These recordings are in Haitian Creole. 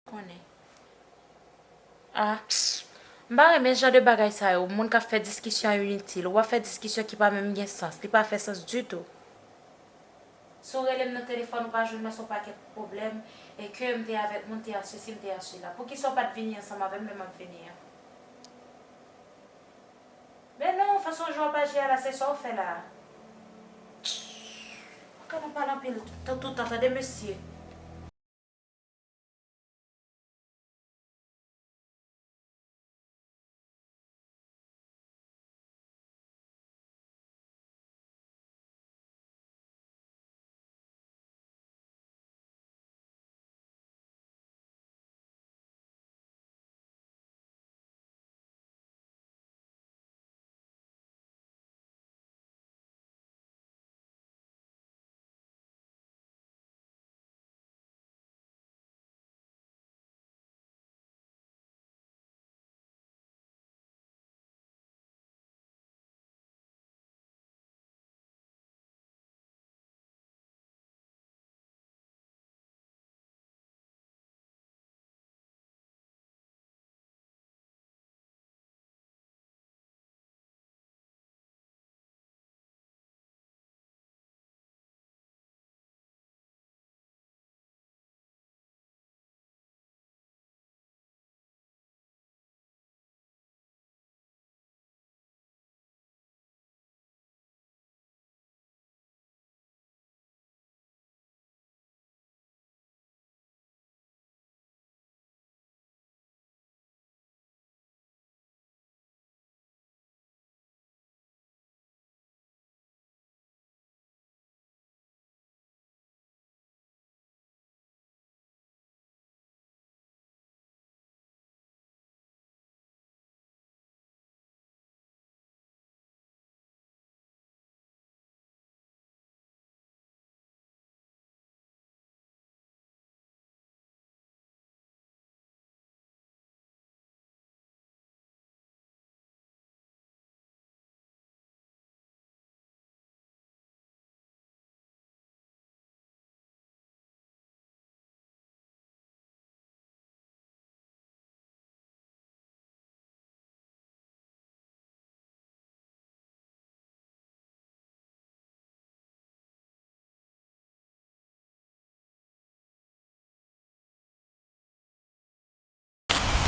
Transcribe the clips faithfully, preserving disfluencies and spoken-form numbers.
konnen. Ah, m pa renmen jan de bagay sa yo, moun k ap fè diskisyon initil, w ap fè diskisyon ki pa menm gen sans, li pa fè sans ditou. Si w rele m nan telefòn, ou pa jwenn mwen, se yon pakèt pwoblèm, e ke m te avèk moun, te a sesi, m te a sela. Poukisa w pa t vini ansanm avè m lè m ap vini an? Men non, fason jan w ap aji a la, se sa w fè la. Ou ka nan pale anpil tout, tout tan, tande mesye.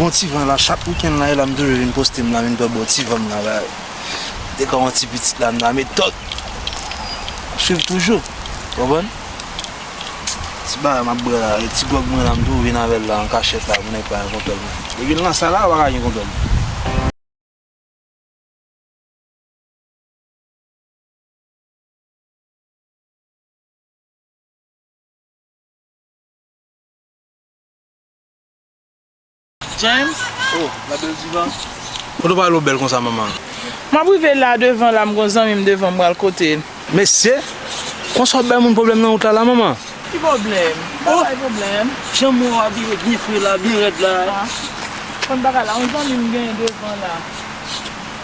Bon ti van la, chak wikenn la, e la m toujou vin poste m la, vin pran bon ti van m la, ba, dekò yon ti pitit la, m la metòd. Swiv toujou, konprann? Ti bagay m ap bwè la, e ti gwòg mwen la, m toujou vin avè l la, an kachèt la, pou nèg pa gen kontwòl mwen. Depi l nan sa la, ou pa ka gen kontwòl mwen. James? Oh, la belle diva. Kote w pale w bèl konsa, manman? M ap rive la devan la, m gon zanmi m devan m pral kote l. Mesye, konsa w bay moun pwoblèm nan wout la, la, manman? Ki pwoblèm? Pa bay pwoblèm. Jan m wè w abiye byen fre la, byen rèd la. Ah. Konn bagay la, yon zanmi m genyen devan la.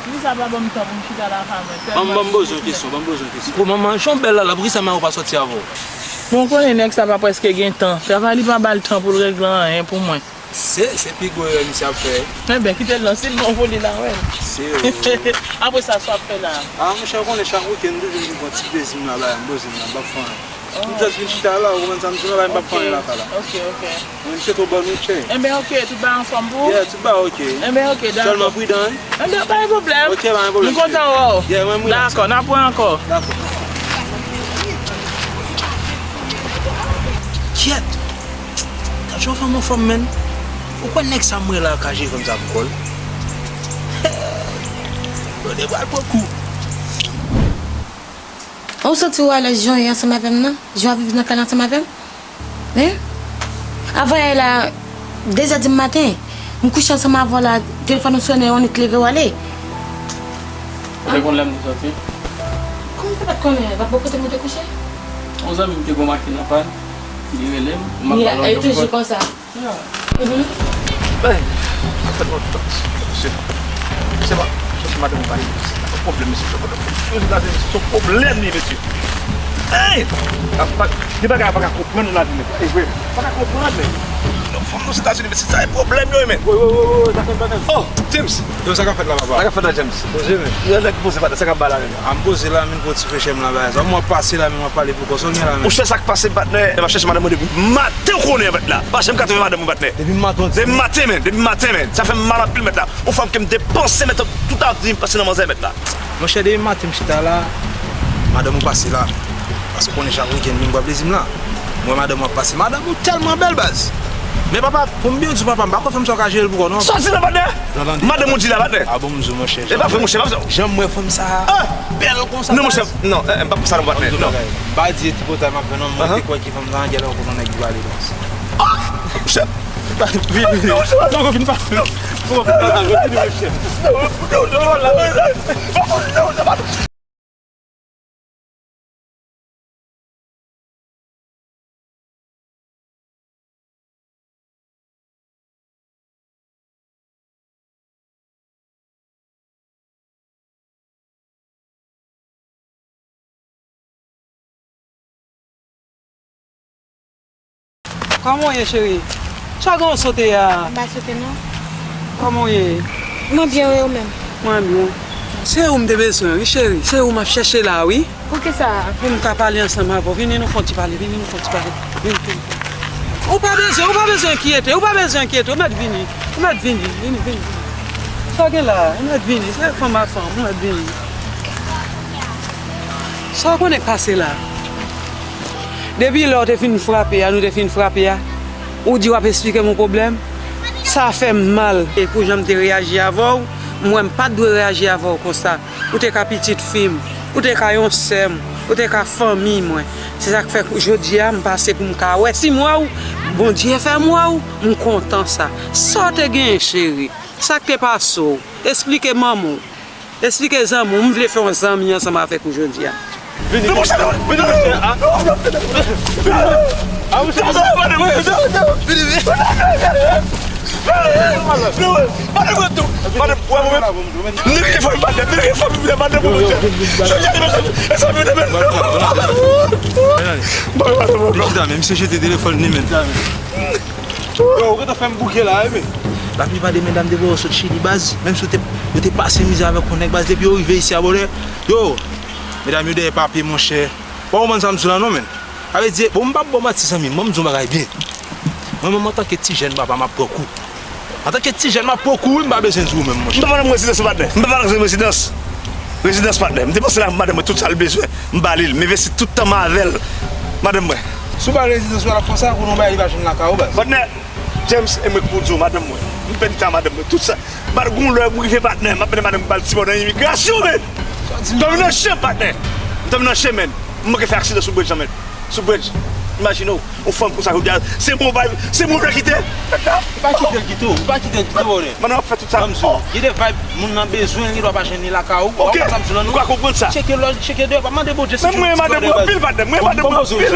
Poukisa pa ban m tan pou m chita la avè mwen? Ban m, ban m poze yon kesyon, ban m poze yon kesyon. Bon, manman, jan w bèl la, la, poukisa mari w pa sòti avè w? Bon, w konnen nèg sa pa prèske gen tan. Travay li pa ba l tan pou l regle anyen pou mwen. Se, se pi gwo erè misye ap fè. Enben, kite l non, si l bon pou li, l a wè l. Se, oh. Apre sa, sa w ap fè la? Ah, monchè, ou konnen chak wikenn, m toujou vin pran ti plezi m la, ba m poze m la, m p ap fè anyen. M jis vin chita la, ou konprann sa m di w la, m p ap fè anyen lakay la. Ok, ok. Mwen, misye twò bòn wi, chè. Enben, ok, tout bagay anfòm pou ou? Yeah, tout bagay ok. Enben, ok, dakò. Sèlman pridan, wi. Enben, pa gen pwoblèm. Ok, pa gen pwoblèm, chè. M kontan wè w. Yeah, mwen, mwen. Dakò, n ap wè ankò. Dakò. Kyèt! Gad jan fanm anfòm, menn. Ou kwè nèg sa m wè la ka jere fanm sa pou kò l? Yo te pral pran kou. Ou santi w alèz jan w ye ansanm avè m nan? Jan w ap viv nan kay la ansanm avè m? Hein? Avan yè la, de zè di maten, m kouche ansanm avè w la, telefòn ou sonnen, ou annik leve w ale. Ou te konn lè m te sòti? Kòman w fè pa t konnen? L ap bò kote m ou te kouche? Yon zanmi m te gon machin nan pàn, li rele m, m ap pale anpil. Li toujou konsa. Yeah. Mhm. Ben, an fèt, mwen, mesye, se pa, se madanm mwen pa gen pwoblèm, mesye, se pwoblèm. Mesye, se pwoblèm li, mesye. Hey! Gen bagay pa ka konprann nan lavi, mesye. E vre, pa ka konprann, mesye. Fanm Ozetazini, men se sa e pwoblèm yo, men. Wi, wi, wi, wi, sa fè bagay. Oh, James! Yo, sa k ap fèt la, papa? Sa k ap fèt la, James? Poze, men. Yo, nèg poze pa, sa k ap bay la, men? A, m poze la, men, pou ti peche m la, bagay sa. M ap pase la, men, m ap pale pou kò. Sa w gen la, men? Monchè, sa k pase, patnè? M ap chèche madanm mwen depi maten, ou konnen, mèt la. Pa janm ka twouve madanm mwen, patnè. Depi maten, w di? Depi maten, men. Depi maten, men. Sa fè m mal anpil, mèt la. Yon fanm ke m depanse, mèt, tout avi m pase nan manzè, mèt la. Monchè, depi maten m chita la, madanm ou pase la. Paske w konnen chak wikenn vin pran plezi m la. M wè madanm ou ap pase. Madanm ou tèlman bèl, baz. Men papa, pou m byen di w, papa, m pa kwè fanm sa w ka jere l pou kò w, non. Sòti nan patnè! Madanm ou di la, patnè. A bon, m di w, monchè. E pa vre, monchè, pa vre. Jan m wè fanm sa a bèl konsa, non, monchè, non, eh, eh, m pa pou sa, non, patnè. Non. Ba di tripotay m ap fè, non, mwen te kwè ki fanm sa a, genlè w konn yon nèg ki pale konsa. Ah! Monchè. Vini, vini. Non, monchè, non, vin pa. Non, vin pa, vini, monchè. Kòman w ye, cheri? Sa gen w sote a? M pa sote, non. Kòman w ye? Mwen byen, wi, ou menm? Mwen byen. Se ou m te bezwen, wi, cheri. Se ou m ap chèche la, wi. Poukisa? Pou m ka pale ansanm avè w. Vini, nou fè yon ti pale. Vini, nou fè yon ti pale. Vini, vini. Ou pa bezwen, ou pa bezwen enkyete. Ou pa bezwen enkyete. Ou mèt vini. Ou mèt vini. Vini, vini, vini. Sa w gen la? Ou mèt vini. Se fanm a fanm. Ou mèt vini. Sa w konnen k pase la? Depi lè w te fin frape a, nou te fin frape a, ou di w ap esplike m yon pwoblèm. Sa fè m mal. E pou jan m te reyaji avè w, m wè m pa t dwe reyaji avè w konsa. Ou te ka pitit fi m, ou te ka yon sè m, ou te ka fanmi mwen. Se sa k fè jodi a m pase pou m ka wè si m wè w, Bondye fè m wè w, m kontan sa. Sa w te genyen, cheri? Sa k te pase w? Esplike manman w. Esplike zanmi w. M vle fè yon zanmi ansanm avèk ou jodi a. Vini, vini, vini, vini, vini. A, monchè, a, monchè, vini, vini. Vini, vini. Madanm mwen tou. Madanm, wè mwen menm. Nèg ki fè m pa tèt, nèg ki fè m pa tèt, madanm mwen, monchè. Jodi a, e sa vin de men. Ba madanm mwen. Li chita, men misye jete telefòn li, men. Yo, ou gentan fè m bouke la, wi, men. Laplipa de medam te voye yo sot Chili, baz. Menm si yo te, yo te pase mizè avèk yon nèg, baz, depi yo rive isi a bonè, yo, medam yo dèyè papye, monchè. Bon, ou konprann sa m di w la, non, men. Sa vle di, bon, m p ap ba w manti, zanmi m. Ban m di w yon bagay byen. Mwen menm, antanke ti jèn, papa, m ap pran kou. Antanke ti jèn, m ap pran kou, wi, m pa bezwen di w menm, monchè. M pa pran rezidans, patnè. M pa pran rezidans. Rezidans, patnè. M te panse l a madanm mwen, tout sa l bezwen. M ba li l, m envesti tout tan mwen avè l. Madanm mwen. Si w ba l rezidans ou, l ap fè sa, konnen yon bagay li pa jwenn lakay ou, baz. Patnè, James, e mwen k pou di w, madanm mwen. M pèdi tan madanm mwen. Tout sa. Bat gon lè m rive, patnè. M ap mennen madanm m ba l ti mò nan imigrasyon, men. M tonbe nan chen, patnè. M tonbe nan chen, men. M manke fè aksidan sou bridge lan, men. Sou bridge. Imajine w, yon fanm konsa, jodi a, se mwen w bay, se mwen w vle kite. Ou pa kite l kite w, ou pa kite l kite w, bòdè. Madanm ap fè tout sa. Ban m di w, gen de vibe, moun nan bezwen, li dwa pa jwenn li lakay ou. Ok. Ou konprann sa m di w la, non? Ou ka konprann sa. Tcheke lòd, tcheke deyò, pa mande Bondye si. Men mwen madanm mwen anpil, patnè. Mwen madanm mwen anpil, men.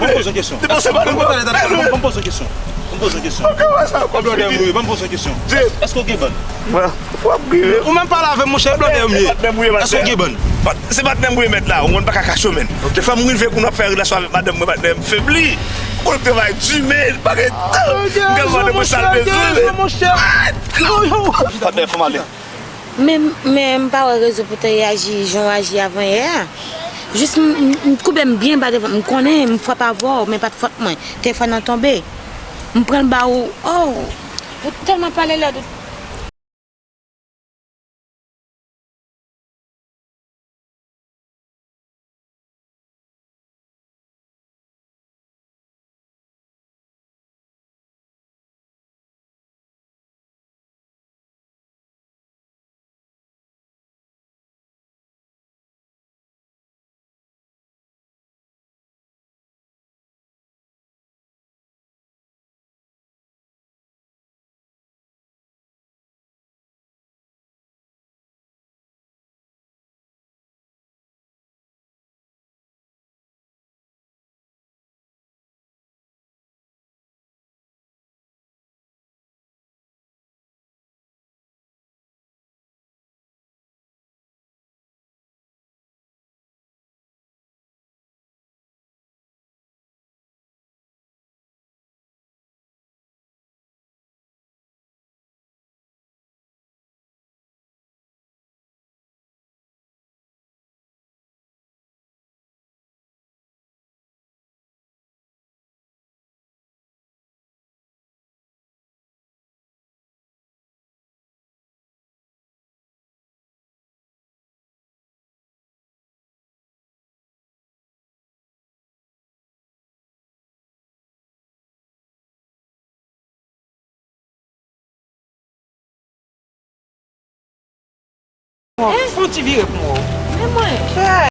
Depanse madanm mwen anpil, men. Ban m poze w kesyon, ban m poze w kesyon. Ban m poze w kesyon. Ban m poze w kesyon. Èske w gen bann? Ou menm pale avè m, monchè, blòdè m ye. Èske w gen bann? Se patnè m wi, mèt la. Ou konn pa ka kache w, men. Defwa m rive koun ap fè relasyon avèk madanm mwen, patnè m febli. Ou konn travay di, men pa gen tan. M gen madanm mwen sa l bezwen, men. Patnè, fò m ale. Men, men m pa wè rezon pou te reyaji jan w aji avan yè a. Jis m, m, m koube m byen ba devan. M konnen m frape avè w, men pa t fòt mwen. Telefòn nan tonbe. M pran l ba ou. Oh! Ou tèlman pale lèd. Fè yon ti vire pou mwen. Men mwen.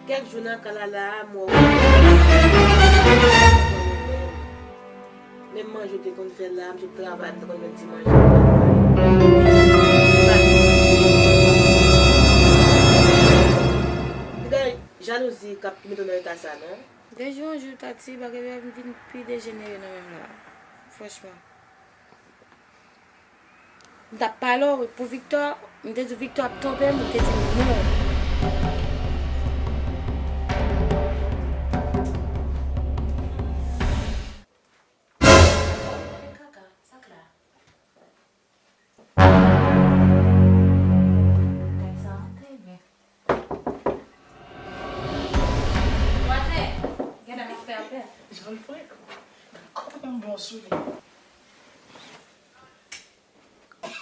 Kèk jou nan kay la la, mwen menm manje w te konn fè la, m sot travay, m te konn jwenn ti manje. Li bay jalouzi k ap mete w nan eta sa, non. De jou an jou, Tati, bagay yo ap vin pi dejenere nan menm la. Franchman. M t ap pale w pou Victor, m te di Victor ap twonpe m, ou te di m non. Kaka, sa k la? Kay sa antre, men. Vwazen, genlè m ap fè apèl. Jan l fre. Kòman m bon sou li?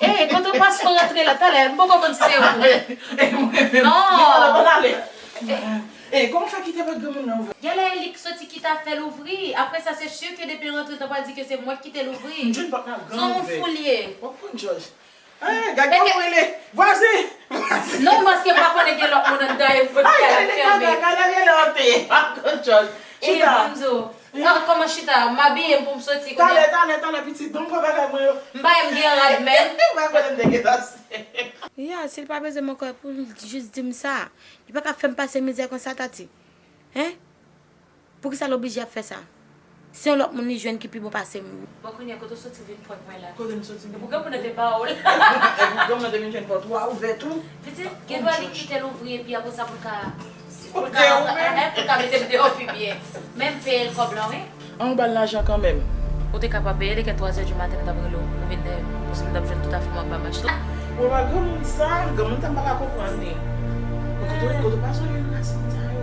Ey, kote w pase w rantre la talè? M poko konn si se ou. E mwen menm. Non. Li pa la, pa ale. Ey, kòman w fè kite pòt granmoun nan ouvè? Genlè e li k soti kite a fè l ouvri. Apre sa, se si ke depi l rantre, l ta pral di ke se mwen k kite l ouvri. M jwenn pòt la gran ouvè. Se yon foulye. W ap konn Jòj. Ey, gad kòman w rele. Vwazen! Vwazen! Non, paske m pa konnen gen lòt moun anndan e pòt kay la fèmen. Gad, gad, gad, gad, gad, gad, pa konn Jòj. Chita. Ey, bonjou. Ah, kòman chita? M abiye m pou m soti kounye a. Talè, talè, talè, pitit. Ban m pran bagay mwen yo. M pa menm gen rad menm. M pa konnen m te gentan sèk. Ya, si l pa bezwen m ankò pou l jis di m sa. Li pa ka fè m pase mizè konsa, Tati. Hein? Poukisa l oblije ap fè sa? Se yon lòt moun li jwenn ki pi bon pase m. Bon, kounye a, kote w soti vin prank mwen la? Kote m soti vin? E pou granmoun nan te ba w l. E pou granmoun nan te vin jwenn pòt ou a ouvè tou. Pitit, gen dwa li kite l ouvri epi apre sa pou l ka, pou l ka, eh, eh, pou l ka mete m deyò pi byen. Men m peye l kòb lan, wi. An, w ba l lajan kanmenm. Ou te ka pa peye, li gen twazè di maten, m t ap rele w pou vin dèyè m. Paske m t ap jwenn tout afè m anba mach la. Ou wè granmoun sa, granmoun sa m pa ka konprann li. Kote, kote w pa sonje rasin sa yo?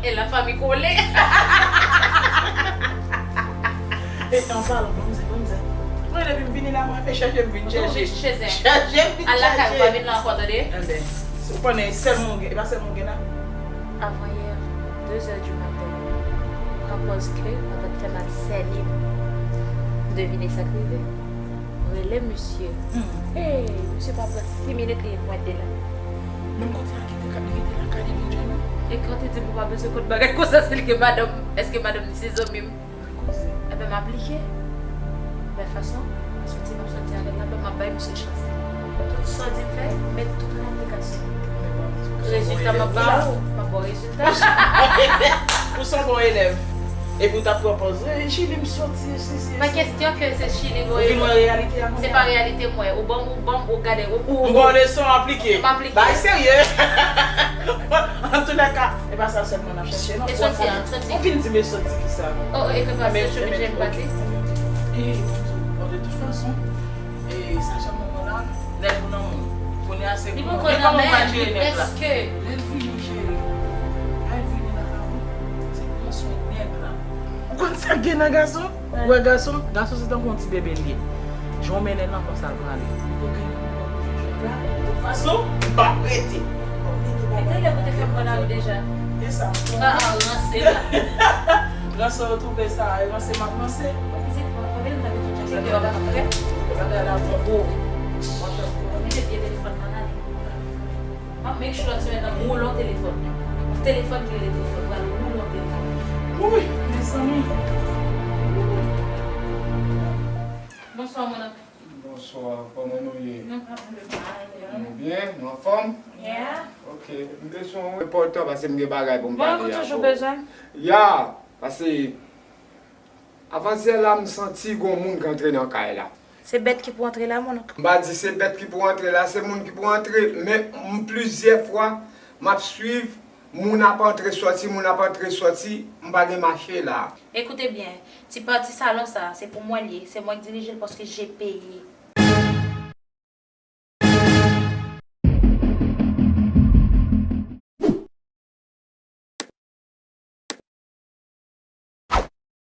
E la fanmi kole. E an palan, bon mizè, bon mizè. Mwen depi m vini la, mwen fè chèche, m vin chèche. Chèche, chèche. Chèche, m vin chèche. Al lakay ou, pa vin la ankò, tande? Enben, si w konnen, sèlman w gen, e pa sèlman w gen la? Avanyè, de zè di maten, pran pòz ke mwen pa t fè mal sènen m. Devine sa k rive? Rele misye. Hmm. Ey, misye pa pran sis minit, li pointe la. Menm kote a kite kap li kite lakay li vin jwenn nou. E kan te di m ou pa bezwen konn bagay konsa, si l gen madanm, èske madanm ni se zanmi m? Koze. Enben, m aplike. Men fason, soti m ap soti avè l la, m ap bay misye chans. Tout sa w di m fè, met tout an aplikasyon. Rezilta m ap ba ou. Bon rezilta. Ou se yon bon elèv. Epi w t ap pran pòz, "Ey, Chili, m soti, si, si, Pa si." kesyon ke se Chili Ou vin wè goye. reyalite a Se kounye pa a. Reyalite mwen. Ou ban m, ou ban m, ou gade, ou ou. M ba w leson aplike. M aplike. Bay serye. Antoulèka, e pa sa sèlman n ap chèche, non. E soti a, soti. Ou vin di m e soti ki sa. Oh, e ke pa se oblije m pati. E, bon, de tout fason, e, sa jan manman la, nèg ou nan moun. Kounye a se Li pou poko nou. E nan kòman w pral men, jere li nèg la? Prèske. Lè l vini, cheri. Lè l vini nan kay ou, se pou pran swen nèg la. Ou konn sa k gen nan gason? Ou wè gason? Gason se tankou yon ti bebe l ye. Jan w mennen l nan konsa l prale. Ou gen yon bon jòb la, de tout fason, m p ap rete. E tande pou te fè m pran lari deja. E sa. Ah, ah, ranse la. Ranse w twouve sa, e ranse m ap ranse. Konbyen tan ki tou tcheke yo ap ap fè? Bagay la bon gwo. Mete pye telefòn nan ale. M ap make sure se nan woulon telefòn. Telefòn ki rele telefòn, pral woulon telefòn. Wi, mezanmi. Bonswa, mon anp. Bonswa, kòman nou ye? Nou pa vle pale. Nou byen? Nou anfòm? Yeah. Ok. M bezwen w enpòtan paske m gen bagay pou m Bon, pale ou ak toujou ou. Bezwen? Ya, paske avantyè la m santi gon moun k antre nan kay la. Se bèt ki pou antre la, mon anp. M pa di se bèt ki pou antre la, se moun ki pou antre, men m plizyè fwa m ap swiv moun ap antre sòti, moun ap antre sòti, m pa gen mache la. Ekoute byen, ti pati salon sa, se pou mwen l ye, se mwen k dirije l paske je peye.